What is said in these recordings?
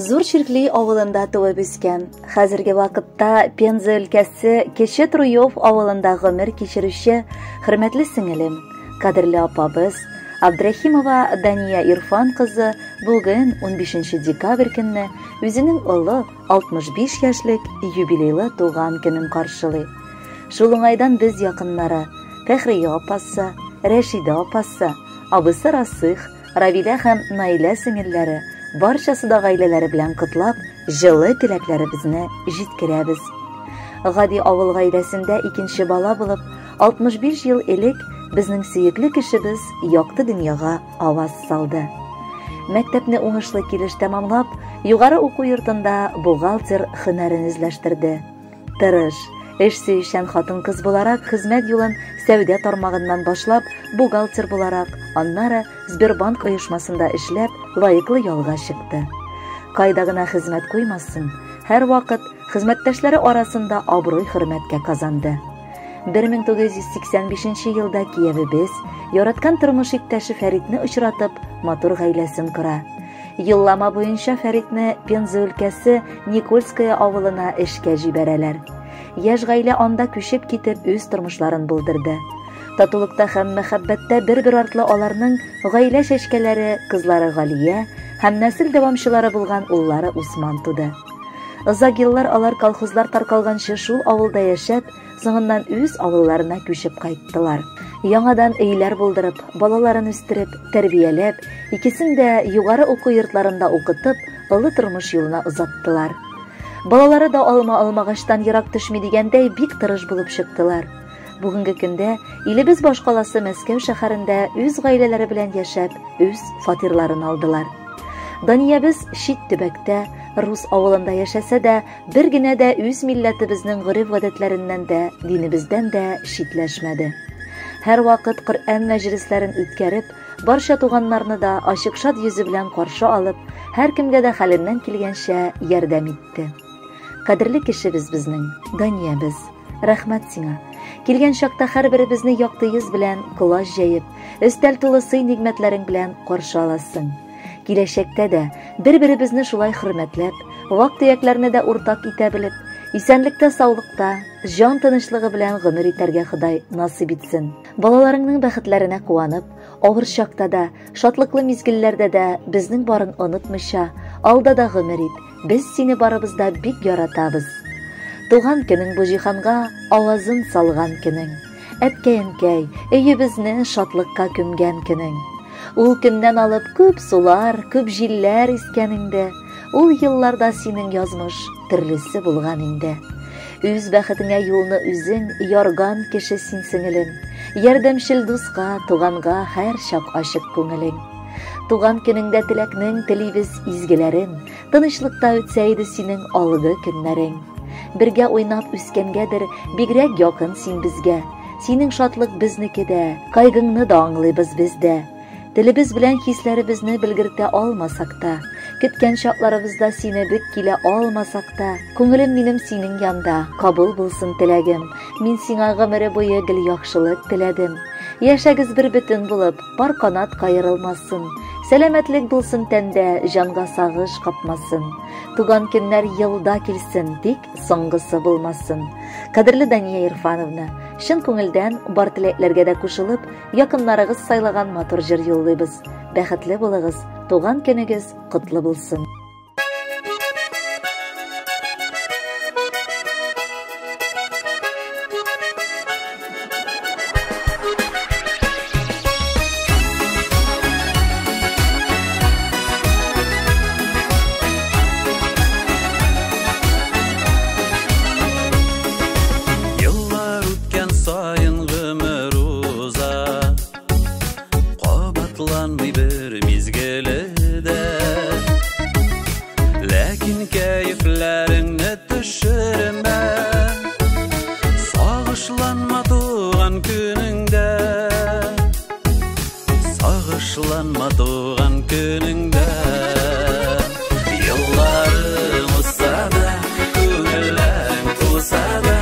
Зур Чиркли авылында туып үскән, хәзерге вакытта Пенза өлкәсе Кече Труев авылында гомер кичерүче хөрмәтле сеңелем, кадерле апабыз Абдрахимова Дания Ирфан кызы бүген 15 декабрь көнне үзенең олы 65 яшьлек юбилейлы туган көнен каршылый. Шул уңайдан без якыннары Фәхрия апасы, Рәшидә апасы, абысы Расых, Равилә һәм Наилә сеңелләре барчасы да гаиләләре белән котлап, җылы теләкләребезне җиткерәбез. Гади авыл гаиләсендә икенче бала булып, 65 ел элек безнең сөекле кешебез якты дөньяга аваз салды. Мәктәпне уңышлы килеш тәмамлап, югары уку йортында бухгалтер һөнәрен үзләштерде. Тырыш, эш сөючән хатын-кыз буларак хезмәт юлын сәүдә тармагыннан башлап, бухгалтер буларак, аннары Сбербанк оешмасында эшләп, лаеклы ялга чыкты. Кайда гына хезмәт куймасын, һәрвакыт хезмәттәшләре арасында абруй хөрмәткә казанды. 1985 елда киявебез, яраткан тормыш иптәше Фәритне очратып, матур гаиләсен кора. Юллама буенча Фәритне Пенза өлкәсе Никольская авылына эшкә җибәрәләр. Яшь гаилә анда күчеп китеп үз тормышларын булдырды. Татулыкта һәм мәхәббәттә бер-бер артлы аларның гаилә чәчкәләре кызлары Галия һәм нәсел дәвамчылары булган уллары Усман туды. Озак еллар алар колхозлар таркалганчы шул авылда яшәп, соңыннан үз авылларына күчеп кайттылар. Яңадан өйләр булдырып, балаларын үстереп, тәрбияләп, икесен дә югары уку йортларында укытып, олы тормыш юлына озаттылар. Балалары да алма алмагачтан ерак төшми дигәндәй бик тырыш булып чыктылар. Бүгенге көндә илебез башкаласы Мәскәү шәһәрендә үз гаиләләре белән яшәп, үз фатирларын алдылар. Даниябез чит төбәктә, рус авылында яшәсә дә, бер генә дә үз милләтебезнең гореф-гадәтләреннән дә, динебездән дә читләшмәде. Һәрвакыт Коръән мәҗлесләрен үткәреп, барча туганнарны да ачык шат йөзе белән каршы алып, һәркемгә дә хәленнән килгәнчә ярдәм итте. Кадерле кешебез безнең, Даниябез. Рәхмәт сиңа. Килгән чакта һәрберебезне якты йөз белән колач җәеп, өстәл тулы сый-нигъмәтләрең белән каршы аласың. Киләчәктә дә бер-беребезне шулай хөрмәтләп, вак-төякләрне дә уртак итә белеп, исәнлектә-саулыкта, җан тынычлыгы белән гомер итәргә Ходай насыйп итсен. Балаларыңның бәхетләренә куанып, авыр чакта да, шатлыклы мизгелләрдә дә безнең барын онытмыйча, алда да гомер ит. Без сине барыбыз да бик яратабыз. Туган көнең бу җиһанга авазын салган көнең. Әткәй-әнкәй, өебезне шатлыкка күмгән көнең. Ул көннән алып күп сулар, күп җилләр искән инде. Ул елларда синең язмыш төрлесе булган инде. Үз бәхетеңә юлны үзең ярган кеше син, сеңелем. Ярдәмчел дуска, туганга һәр чак ачык күңелең. Туган көнеңдә теләкнең телибез изгеләрен, тынычлыкта үтсә иде синең алгы көннәрең. Бергә уйнап үскәнгәдер, бигрәк якын син безгә. Синең шатлык безнеке дә, кайгыңны да аңлыйбыз без дә. Телебез белән хисләребезне белгертә алмасак та, көткән чакларыбызда сине бик килә алмасак та, күңелем минем синең янда, кабул булсын теләгем. Мин сиңа гомере буе гел яхшылык теләдем. Яшәгез бер бөтен булып, пар канат каерылмасын. Сәламәтлек булсын тәндә, җанга сагыш капмасын. Туган көннәр елда килсен, тик соңгысы булмасын. Кадерле Дания Ирфановна, чын күңелдән бар теләкләргә дә кушылып, якыннарыгыз сайлаган матур җыр юллыйбыз. Бәхетле булыгыз, туган көнегез котлы булсын. Еллар үткән саен гомер уза, кабатланмый бер мизгеле дә. Ләкин кәефләреңне төшермә, сагышланма туган көнеңдә, сагышланма туган көнеңдә. Елларың узса да, күңелең тулса да,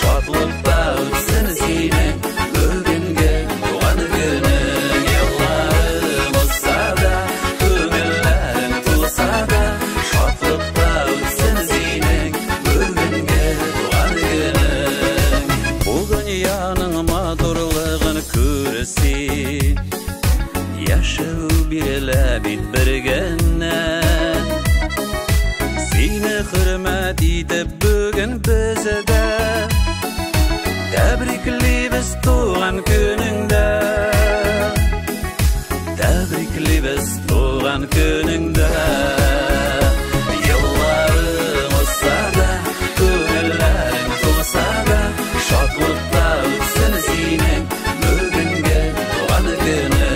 шатлыкта үтсен синең бүгенге туган көнең. Елларың узса да, күңелең тулса да, шатлыкта Яшәү бирелә бит бер генә. Сине хөрмәт итеп бүген без дә тәбриклибез туган көнеңдә. Тәбриклибез туган көнеңдә. Елларың узса да, күңелләрең тулса да, шатлыкта үтсен синең бүгенге туган көнең.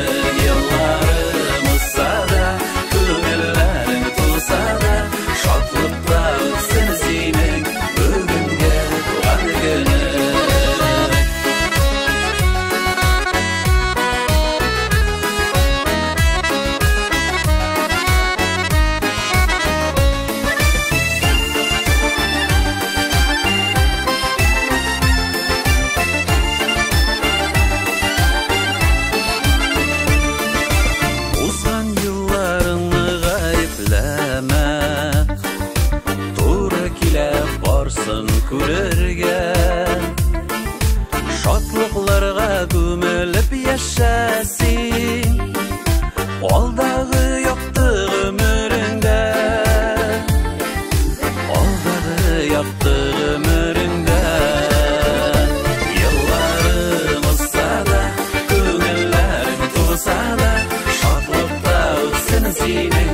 Елларың узса да, күңелләрең тулса да, шатлыкта үтсен синең бүгенге туган көнең. Узган елларыңны гаепләмә, туры килә барсын күрергә. Шатлыкларга күмелеп яшә син, алдагы якты гомереңдә. Алдагы якты гомереңдә. Елларың узса да, күңелләрең тулса да, шатлыкта үтсен синең